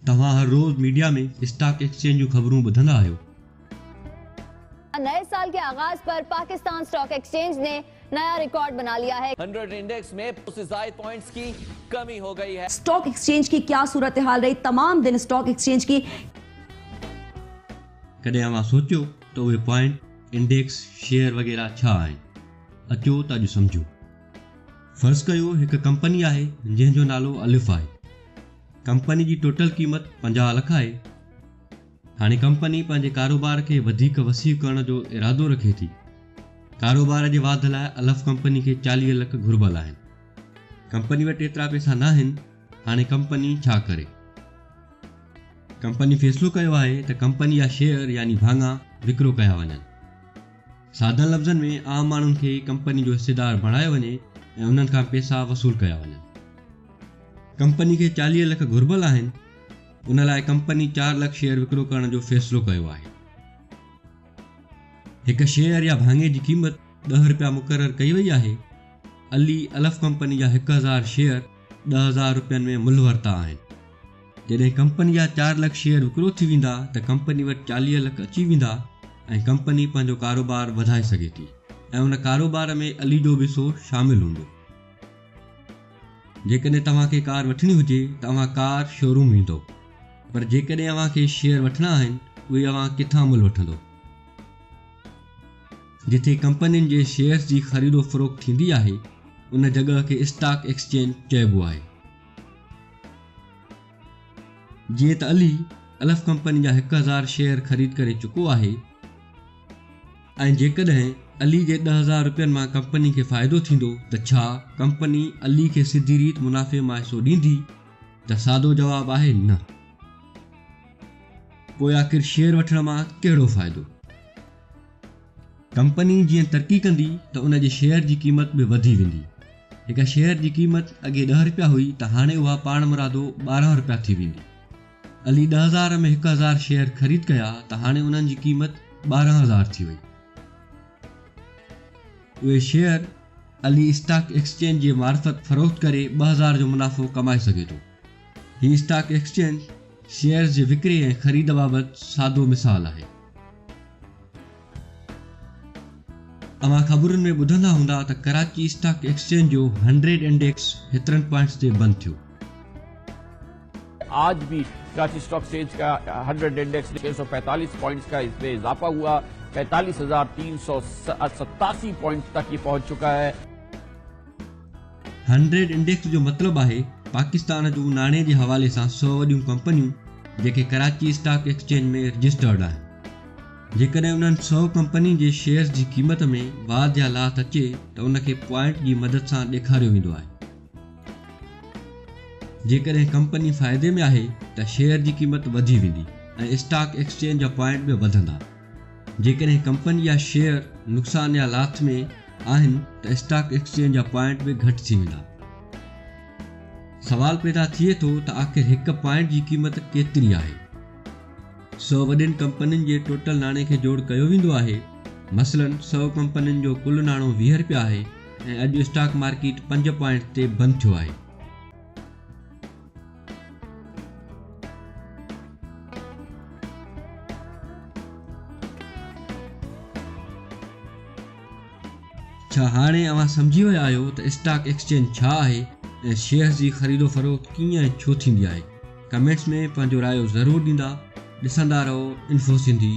توهان هر روز media ۾ stock exchange جون خبرون ٻڌندا آهيو. نئي سال ڪي آغاز پر پاڪستان اسٽاڪ ايڪسچينج ني نيا رڪارڊ بنا ليا هي. هنڊريڊ انڊيڪس ۾ سي زائد پوائنٽس ڪي ڪمي هو گئي هي. اسٽاڪ ايڪسچينج ڪي ڪيا صورتحال رهي تمام دن اسٽاڪ ايڪسچينج ڪي. ڪڏهن اوهان سوچيو ته اهي پوائنٽ، انڊيڪس، شيئر وغيره ڇا آهن؟ اچو ته اڄ سمجهون. فرض ڪيو هڪ ڪمپني آهي جنهن جو نالو الف آهي. ڪمپني جي ٽوٽل قيمت 50 لک آهي. هاڻي ڪمپني پنهنجي ڪاروبار کي وڌيڪ وسيع ڪرڻ جو ارادو رکي ٿي. ڪاروبار جي واڌ لاء الف ڪمپني کي 40 لک گهربل آهن. ڪمپني وٽ ايترا پئسا ناهن، هاڻي ڪمپني ڇا ڪري؟ ڪمپني فيصلو ڪيو آهي ته ڪمپني جا شيئر يعني ڀاڱا وڪرو ڪيا وڃن. سادن لفظن ۾ عام ماڻهن کي ڪمپني جو حصيدار بڻايو وڃي ۽ انهن کان پئسا وصول ڪيا وڃن. ڪمپني کي 40 لک گهربل آهن، ان لاء ڪمپني چار لک شيئر وڪرو ڪرڻ جو فيصلو ڪيو آهي. هڪ شيئر يا ڀاڱي جي قيمت ڏهه رپيا مقرر ڪئي وئي آهي. علي الف ڪمپني جا 1000 شيئر 10,000 رپين ۾ ملهه ورتا آهن. جڏهن ڪمپني جا چار لک شيئر وڪرو ٿي ويندا ته ڪمپني وٽ 40 لک اچي ويندا ۽ ڪمپني پنهنجو ڪاروبار وڌائي سگهي ٿي ۽ ان ڪاروبار ۾ علي جو به حصو شامل هوندو. جيڪڏهن توهان کي ڪار وٺڻي هجي ته اوهان ڪار شوروم ويندؤ پر جيڪڏهن اوهان کي شيئر وٺڻا آهن اهي اوهان ڪٿان ملهه وٺندؤ؟ جتي ڪمپنين جي شيئرز جي خريد و فروخت ٿيندي آهي ان جڳهه کي اسٽاڪ ايڪسچينج چئبو آهي. جيئن ته علي الف ڪمپني جا 1000 شيئر خريد ڪري چڪو آهي ۽ جيڪڏهن علي جي 10,000 رپين مان ڪمپني کي فائدو ٿيندو ته ڇا ڪمپني علي کي سڌي ريت منافعي مان حصو ڏيندي ته سادو جواب آهي نه. پوء آخر شيئر وٺڻ مان ڪهڙو فائدو؟ ڪمپني جيئن ترقي ڪندي ته ان جي شيئر جي قيمت به وڌي ويندي. هڪ شيئر جي قيمت اڳي ڏهه رپيا هئي ته هاڻي اها پاڻمرادو 12 رپيا ٿي ويندي. علي 10,000 ۾ 1000 شيئر خريد ڪيا ته هاڻي انهن جي قيمت 12,000 ٿي وئي. اهي شيئر علي اسٽاڪ ايڪسچينج جي معرفت فروخت ڪري 2000 جو منافعو ڪمائي سگهي ٿو. هي اسٽاڪ ايڪسچينج شيئرز جي وڪري ۽ خريد بابت سادو مثال آهي. اوهان خبرن ۾ ٻڌندا هوندا ته ڪراچي اسٽاڪ ايڪسچينج جو هنڊريڊ انڊيڪس هيترن پوائنٽس تي بند ٿيو. آج بي ڪراچي اسٽاڪ ايڪسچينج ڪا هنڊريڊ انڊيڪس 645 پوائنٽس ڪا اس مين اضافه هوا 45,387 پوائنٽس تڪ يي پهچ چڪا هي. هنڊريڊ انڊيڪس جو مطلب آهي پاڪستان جون ناڻي جي حوالي سان سؤ وڏيون ڪمپنيون جيڪي ڪراچي اسٽاڪ ايڪسچينج ۾ رجسٽرڊ آهن. جيڪڏهن انهن سؤ ڪمپنين جي شيئرز جي قيمت ۾ واڌ يا لاٿ اچي ته ان کي پوائنٽ جي مدد سان ڏيکاريو ويندو آهي. جيڪڏهن ڪمپني فائدي ۾ آهي ته شيئر جي قيمت وڌي ويندي ۽ اسٽاڪ ايڪسچينج جا پوائنٽ به وڌندا. جيڪڏهن ڪمپني جا شيئر نقصان يا لاٿ ۾ آهن ته اسٽاڪ ايڪسچينج جا پوائنٽ به گهٽ ٿي ويندا. سوال پيدا ٿئي ٿو ته آخر هڪ پوائنٽ جي قيمت ڪيتري آهي؟ سؤ وڏين ڪمپنين جي ٽوٽل ناڻي کي جوڙ ڪيو ويندو آهي. مثلاً سؤ ڪمپنين جو ڪل ناڻو 20 رپيا آهي ۽ اڄ اسٽاڪ مارڪيٽ پنج پوائنٽ تي بند ٿيو آهي. ڇا هاڻي اوهان سمجهي ويا آهيو ته اسٽاڪ ايڪسچينج ڇا آهي ۽ شيئرز جي خريد و فروخت ڪيئن ۽ ڇو ٿيندي آهي؟ ڪمينٽس ۾ پنهنجو رايو ضرور ڏيندا. ڏسندا رهو انفو سنڌي.